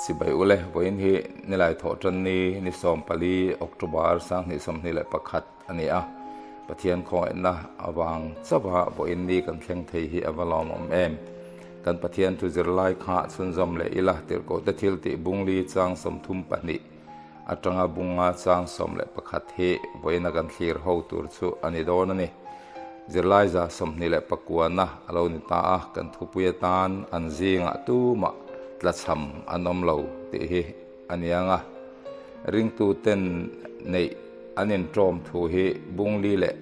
Chibai ule, vawiin hi Nilai Thawhtanni ni 14 October 2021 a ni a. Pathian khawngaihna avang chauha vawiin ni kan thleng thei hi a va lawmawm em. Kan Pathian thu zirlai kha chhunzawm leh ila tirhkohte thil tih bungli chang 32 atanga bunga chang 11 hi vawiina kan thlir ho tur chu a ni dawn a ni. Zirlai 29na a lo ni ta a, kan thupui atan an zingah tumah tlachham an awm lo tih hi a ni ang a. Ringtuten neih an inṭawm thu hi bungli leh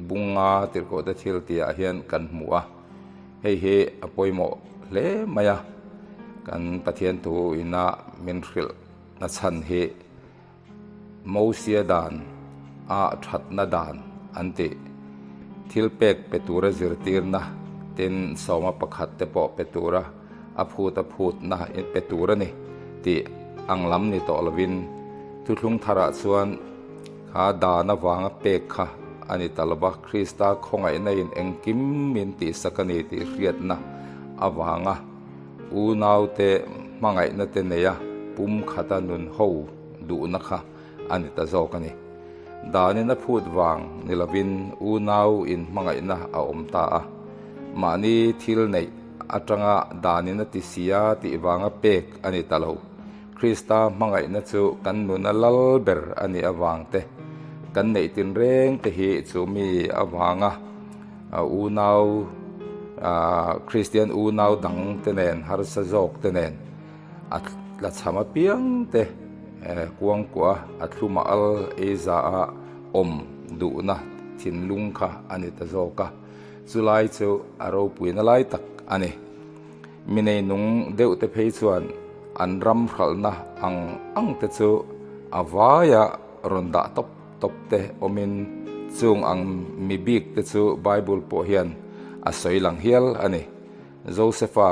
bunga tirhkohte thil tihah hian kan hmu a, hei hi a pawimawh hle mai a, kan Pathian thu ina min hrilh na chhan hi Mosia dan a thatna dan an tih. Thil pek pe tura zirtirna tin sawma pakhat te pawh pe tura a phut a phutna pe tur a ni tih ang lam ni tawh lovin thuthlung tharah chuan kha dan avanga pek kha a ni ta lova, Krista khawngaihna in engkim min tihsak a ni tih hriatna avanga unaute hmangaihna te neia pumkhata nun ho duhna kha a ni ta zawk a ni. Danin a phut vang ni lovin unau in hmangaihna a awm ta a, mahni thil neih atanga danin a ti sia tih vanga pek a ni ta lo. Krista hmangaihna chu kan nuna lal ber a nih avang te, kan neih tinreng te hi chu mi avanga unau Kristian unau dang te nen harsa zawk te nen a tlachham apiang te kuangkuah a thlum a al ei za a awm duhna thinlung kha a ni ta zawk a, chulai chu a ropuina lai tak a ni. Mi neinung deuh te phei chuan an ram hralhna ang ang te chu a vaia rawn dah tawp tawp te awmin chung ang mi bik te chu Bible pawh hian a sawi lang hial a ni. Josepha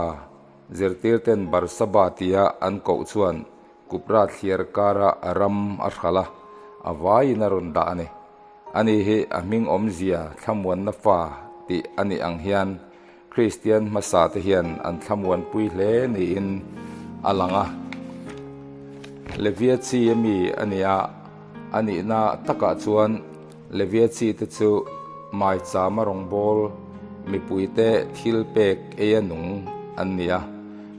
Zirtirten Barsaba tia an koh chuan Kupra thliar kara a ram a hral a, a vaiin a rawn dah a ni. Ani hi a hming awmzia thlamuanna fa tih a nih ang hian Kristian hmasa te hian an thlamuanpui hle niin a lang a. Levia chi a mi a ni a, a nihna takah chuan Levia chi te chu maichama rawngbâwl mipuite thil pek eia nung an ni a.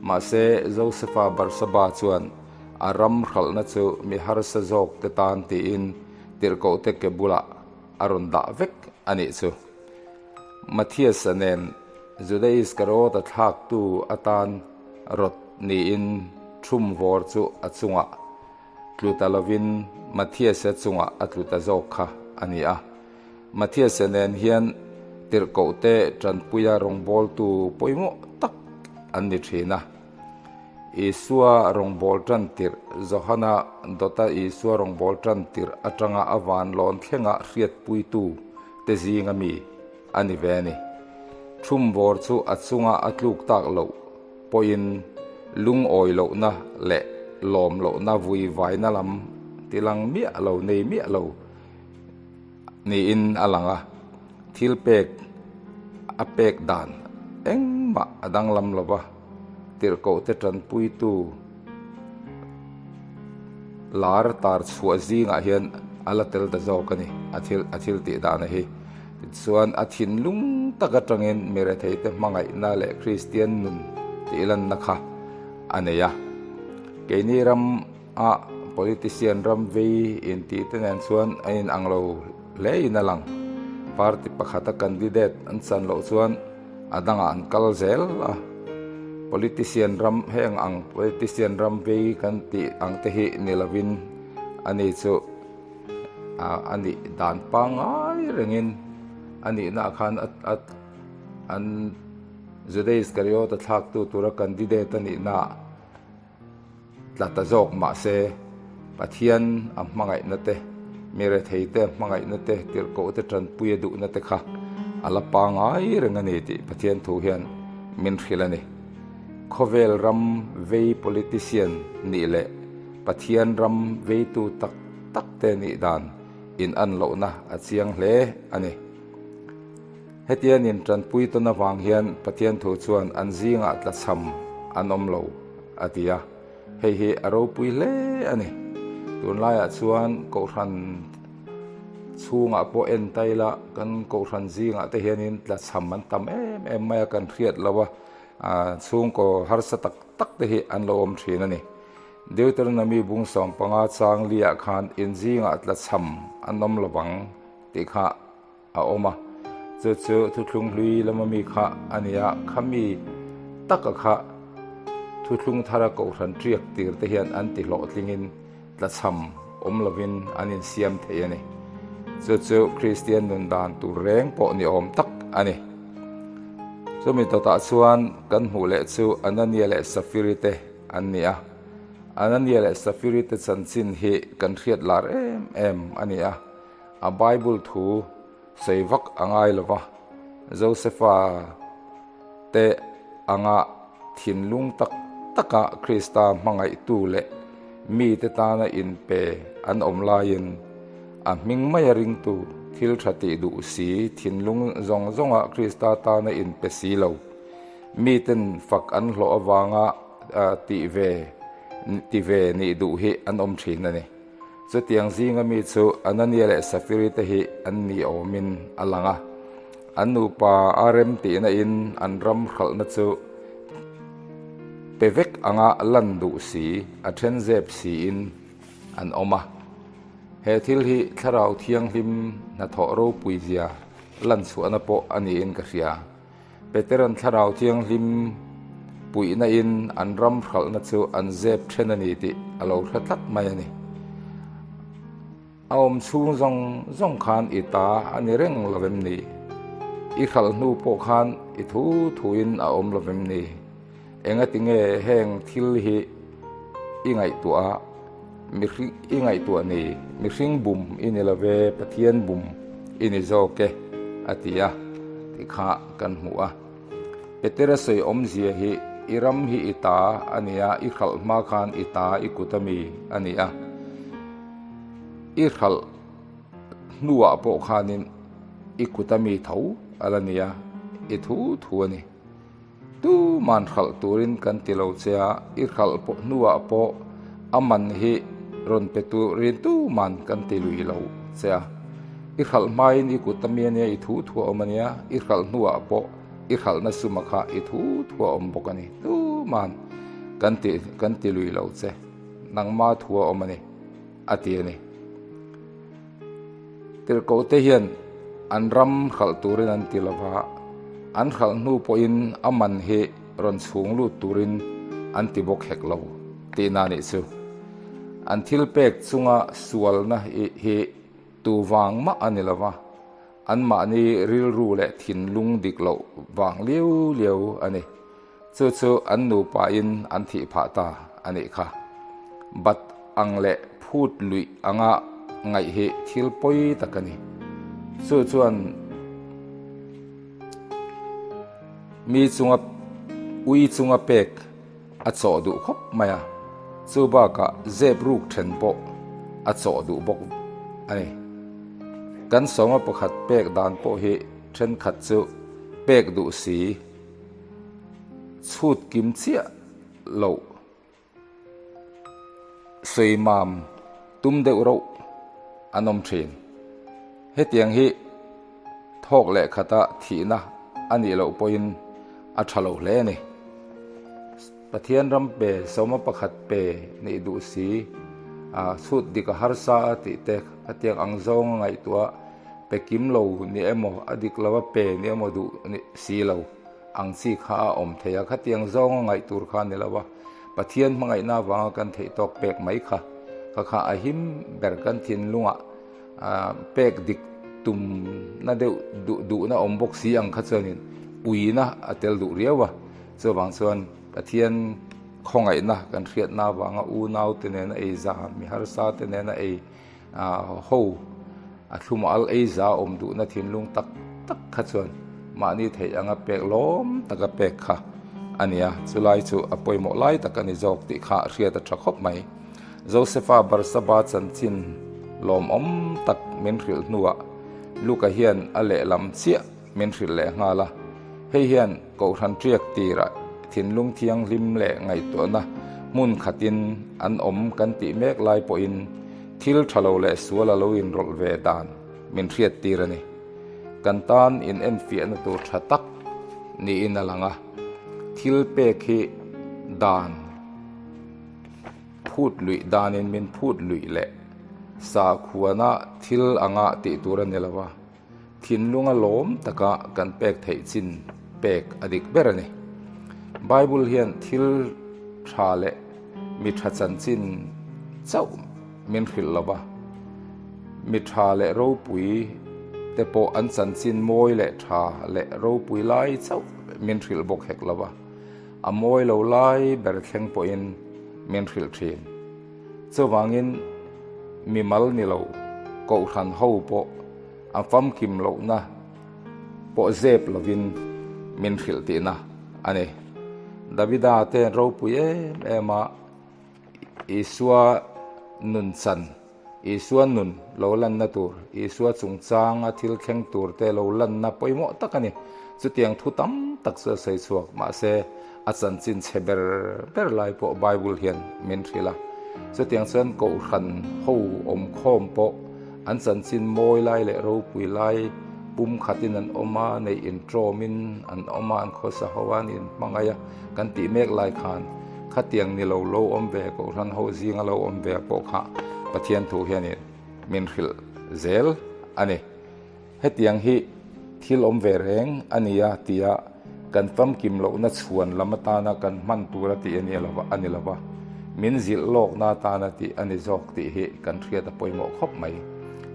Mahse, Josefa Barsaba chuan a ram hralhna chu mi harsa zawk te tan tiin tirhkohte ke bulah a rawn dah vek a nih chu. Mathias-a nen Juda Iskariot-a thlaktu atan rawt niin thum vawr chu a chungah Tlu ta lovin Mathias-a chungah a tlu ta zawk kha a ni a. Mathias-a nen hian tirhkohte tanpuia rawngbawltu pawimawh tak an ni thin a. Isua rawngbâwl tan tirh, Johana dawta Isua rawngbâwl tan tirh atanga a vanlawn thlenga hriatpuitu te zinga mi a ni ve a ni. Thumvawr chu a chunga a tluk tak loh pawhin lungawi lohna leh lawm lohna vui vaina lam tilang miah lo nei miah lo niin a lang a, thil pek a pek dan engmah a danglam lo va, tirhkohte tanpuitu lar tar chhuah zingah hian a la tel ta zawk a ni a thil a thil tih dana hi. Tichuan a thinlung tak atangin mi retheite hmangaihna leh Kristian nun tih lanna kha a nei a. Keini ram a politician ram vei intih te nen chuan a inang lo hle in a lang. Party pakhata candidate an chan loh chuan a dangah an kal zel a. Politician ram heng ang politician ram vei kan tih ang te hi ni lovin ani chu a nih dan pangngai rengin a nihna ah khan a an Juda Iskariot a thlaktu tura candidate a nihna ah tla ta zawk mahse Pathian a hmangaihna te mi rethei te a hmangaihna te tirhkoh te tanpui a duhna te kha a la pangngai reng a ni tih Pathian thu hian min hrilh a ni. Khawvel ram vei politician nih leh Pathian ram veitu tak tak te nih dan in an lohna a chiang hle a ni. Hetian in tanpui tawn avang hian Pathian thu chuan an zingah tlachham an awm lo a ti a. Hei hi a ropui hle a ni. Tunlaiah chuan Kohhran chhungah pawh en ta ila kan Kohhran zingah te hianin tlachham an tam em em mai a, kan hriat lo a, chhungkaw harsa tak tak te hi an lo awm thin a ni. Deuteronomy bung 15 chang liah khan inzingah tlachham an awm lovang tih kha a awm a, chu chu thuthlung hlui lama mi kha a ni a, khami taka kha thuthlung thara kohhran ṭiak tir te hian an ti hlawhtlingin tlachham awm lovin an insiam thei a ni. Chu chu Kristian nun dan tur reng pawh ni awm tak a ni. Chumi dawtah chuan kan hmuh leh chu Anania leh Safiri te an ni a, Anania leh Safiri te chanchin hi kan hriat lar em em a ni a. A Bible thu sawi vak a ngai lo va, Josefa te anga thinlung tak taka Krista hmangaihtu leh mite tana inpe an awm laiin a hming maia ringtu thil tha tih duh si thinlung zawng zawnga Krista tana inpe si lo miten fak an hlawh avanga tih ve ti ve nih duh hi an awm thin a ni. Chutiang zinga mi chu Anania leh Safiri te hi an ni awmin a lang a. An nupa a rem tihna in an ram hralhna chu pe vek anga lan duh si, a then zep siin an awm a. He thil hi Thlarau Thianghlim hnathawh ropui zia lan chhuahna pawh a niin ka hria. Peteran Thlarau Thianghlim puihna in an ram hralhna chu an zep then a ni tih a lo hre tlat mai a ni. A awm chhung zawng zawng khan i ta a ni reng lo em ni? I hralh hnu pawh khan i thu thuin a awm lo em ni? Engati nge heng thil hi i ngaihtuah a, mihring i ngaihtuah ni? Mihring bum i ni lo ve, Pathian bum i ni zawk e, a ti a, tih kha kan hmu a. Petera sawi awmzia hi i ram hi i ta a ni a, i hralh hma khan i ta i kut a mi a ni a, i hralh hnuah pawh khanin i kut a mi tho a la ni a, i thu thu a ni. Tuman hralh turin kan ti lo che a, i hralh pawh hnuah pawh a man hi rawn pe turin tuman kan ti lui lo che a. I hralh hmain i kut a mi a nia, i thu thu a awm a nia, i hralh hnuah pawh i hralhna suma kha i thu thu a awm bawk a ni. Tuman kan ti kan ti lui lo che, nangma thu a awm a ni, a ti a ni. Tirhkohte hian an ram hralh turin an ti lova, an hralh hnu pawhin a man hi rawn chhung lut turin an ti bawk hek lo tihna a nih chu. An thil pek chunga sualna hi tu vang mah a ni lova, anmahni rilru leh thinlung dik loh vang liau liau a ni. Chu chu an nupain an thih phah ta a nih kha. Bat ang leh phut luih anga ngaih hi thil pawi tak a ni. Chu chuan mi chunga ui chunga pek a chawh duh khawp mai a, chu bakah zep ruk then pawh a chawh duh bawk a ni. Kan sawma pakhat pek dan pawh hi thenkhat chu pek duh si. Chhut kim chiah loh sawi mam tum deuh rauh an awm thin. Hetiang hi thawk leh khata thihna a nih loh pawhin a tha lo hle a ni. Pathian ram pe, sawma pakhat pe nih duh si, chhut dik a harsa a tih te khatiang ang zawng a ngaihtuah Pe kim lo ni emaw, a dik lo a pe ni emaw duh si lo ang chi kha a awm thei a, khatiang zawnga ngaih tur kha a ni lo a, Pathian hmangaihna avanga kan theih tawk pek mai kha kha kha a him ber kan thinlungah pek dik tumna deuh duh duhna awm bawk si ang kha chuanin uina a tel duh riau a, chuvang chuan Pathian khawngaihna kan hriatna avanga unau te nena ei za, mi harsa te nena ei Ho, a thlum al ei za awm duhna thinlung tak tak kha chuan mahni theih anga pek lawm taka pek kha a ni a, chulai chu a pawimawh lai tak a ni zawk tih kha hriat a tha khawp mai. Josefa Barsaba chanchin lawmawm tak min hrilh hnuah Luka hian a lehlam chiah min hrilh leh nghal a, hei hian Kohhran ṭiak tirah thinlung thianghlim leh ngaihtuahna Hmun khatin an awm kan tih mek lai pawhin thil tha lo leh sual a lo inrawlh ve dan min hriattir a ni. Kan tan in enfiahna tur tha tak niin a lang a, thil pek hi dan phut luih danin min phut luih leh sakhuana thil anga tih tur a ni lo a. Thinlunga lawm taka kan pek theih chin pek a dik ber a ni. Bible hian thil tha leh mi tha chanchin chauh min hrilh lo va, mi tha leh ropui te pawh an chanchin mawi leh tha leh ropui lai chauh min hrilh bawk hek lo va, a mawi lo lai ber thleng pawhin min hrilh thin. Chuvangin mimal ni lo Kohhran ho pawh a famkim lohna pawh zep lovin min hrilh tihna a ni. Davida te an ropui em em a, Isua nun chan, Isua nun lo lanna tur, Isua chungchanga thil thleng tur te lo lanna pawimawh tak a ni. Chutiang thu tam tak chu a sawi chhuak, mahse a chanchin chhe ber ber lai pawh Bible hian min hrilh a. Chutiang chuan Kohhran ho awmkhawm pawh an chanchin mawi lai leh ropui lai pum khatin an awm a, neih intawmin an awm a, an khawsa ho a, an inhmangaih a kan tih mek lai khan khatiang ni lo lo awm ve Kohhran ho zinga lo awm ve pawh kha Pathian thu hianin min hrilh zel a ni. Hetiang hi thil awm ve reng a nia tia kan famkim lohna chhuan lam atana kan hman tura tih a ni lo a ni lo va, min zilh lawkna atana tih a ni zawk tih hi kan hriat a pawimawh khawp mai.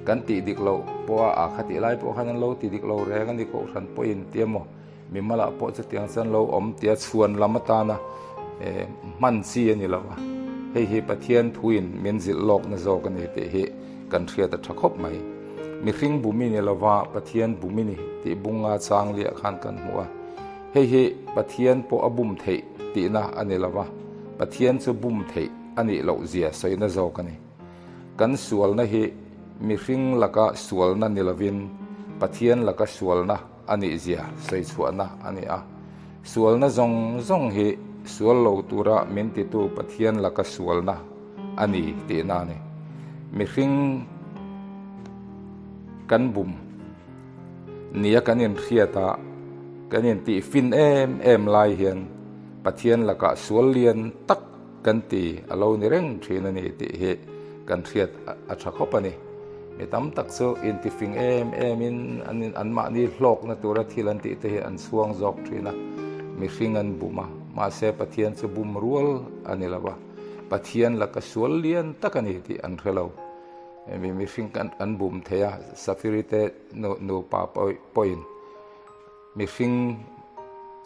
Kan tih dik loh pawha a khatih lai pawh khan an lo ti dik lo reng a ni Kohhran pawhin tia maw mimalah pawh chutiang chuan lo awm tia chhuan lam atana hman chi a ni lo va, hei hi Pathian thuin min zilh lawkna zawk a ni tih hi kan hriat a tha khawp mai. Mihring bum i ni lo va, Pathian bum i ni tih bunga chang liah khan kan hmu a. Hei hi Pathian pawh a bum theih tihna a ni lo va, Pathian chu bum theih a nih loh zia sawina zawk a ni. Kan sualna hi mihring laka sualna ni lovin Pathian laka sualna a nih zia sawi chhuahna a ni a. Sualna zawng zawng hi sual lo tura min titu Pathian laka sualna a ni tihna a ni. Mihring kan bum nia kan inhriat a, kan intih fin em em lai hian Pathian lakah sual lian tak Kan ti a lo ni reng thin a ni tih hi kan hriat a tha khawp a ni. Mi tam tak chu intifing em emin an anmahni hlawkna tura thil an tih te hi an chhuang zawk thin a, mihring an bum a, mahse Pathian chu bum rual a ni lo va, Pathian laka sual lian tak a ni tih an hre lo. Mihring an bum thei a, Safiri te nupa pawhin. Mihring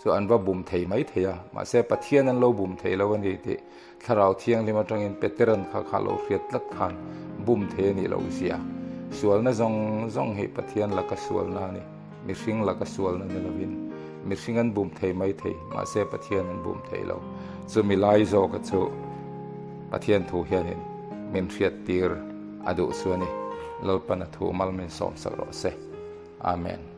chu an va bum thei mai thei a, mahse Pathian an lo bum thei lo a ni tih Thlarau Thianghlim atangin Peteran kha kha lo hriat tlat khan bum thei a nih loh zia. Sualna zawng zawng hi Pathian laka sualna a ni, mihring laka sualna ni lovin. Mihring an bum thei mai thei, mahse Pathian an bum thei lo. Chumi lai zawka chu Pathian thu hianin min hriattir a duh chu a ni. Lalpan a thu mal min sawmsak rawh se. Amen.